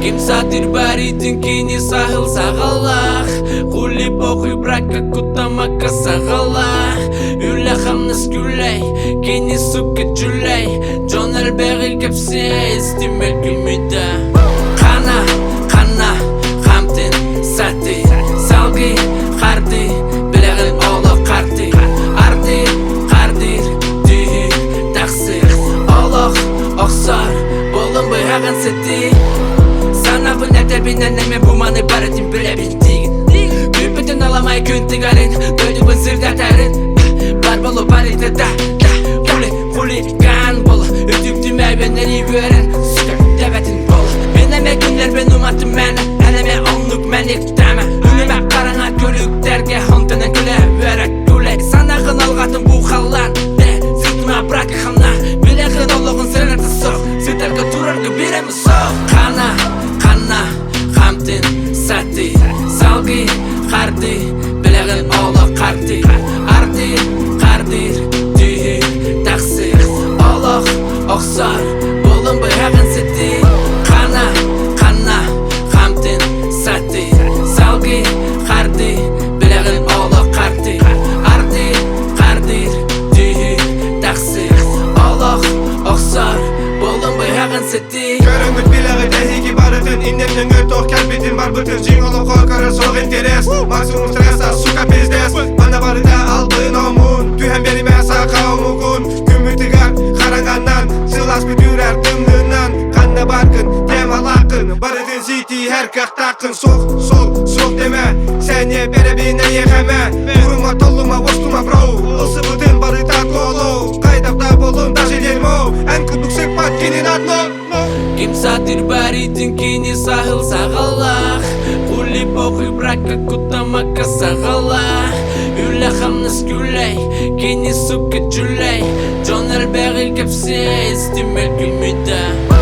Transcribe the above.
Ким сатыр баритын кини сахыл саҕалаах Хули похуй бракка куттамакка саҕалаах Үлэ хамнас күлэй, кини сука дьүлэй Дьон элбэҕи кэпсиэ истимэ күмүтэ Хана, ханна, хамтын, саты Салгы, харды, билэҕин олох харты Арды, хардыр, түһү, тахсыр Олох, охсор, болун быһаҕын сытыы Санаабын этэбинэн эмэ бу маны барытын билэбин диигин Күүппүтүн аламай күн тыгарын, дойдубун сырдатарын Бар болу барыта да, да, хули, хулиган бол Үтүктүмэбин эри үөрэн, сука, дэбэтин бол Мин эмэ күннэрбин уматтым мэнэ, эн эмэ оннук мэниктэмэ Үнүмэ хараҥа күлүктэргэ онтон күлэ үөрэ күлэ Санаҕын алҕатын бу халлаан, дэ, сытыма брака хамна Билэҕин олоҕун сыаната суох, сытарга турарга бирэм суох Хана, ханна, хамтын, саты, салгы, харды, билэҕин олох харты Арды, хардыр, түһү, тахсыр, олох, охсор, булун быһаҕын сытыы Хана, ханна, хамтын, саты, салгы, харды, билэҕин олох харты Арды, хардыр, түһү, тахсыр, олох, охсор, булун быһаҕын сытыы Көрөҥүт билэҕит эһиги барытын иннин нөҥүө туох кэлбитин барбытын дьиҥ олоххо көрөр суох интерес максимум стресса сука пиздец манна барыта албын омун түһэн биэримэ саха омугун күммүтүгэр хараҥанан сылаас бүтүүрэр тымныынан ханна баргын темалааххын барытын ситиһэр кыахтааххын суох суол суох дэмэ сэниэ бэрэбин эйиэхэмэ урума толлума уостума бро ылсыбытын барыта туолу хайдах да болун даже дерьмо эн курдук сыппат кини на дно. Ким сатыр баритын кини сахыл саҕалаах Хули похуй бракка куттамакка саҕалаах Үлэ хамнас күлэй, кини сука дьүлэй Дьон элбэҕи кэпсиэ истимэ күмүтэ.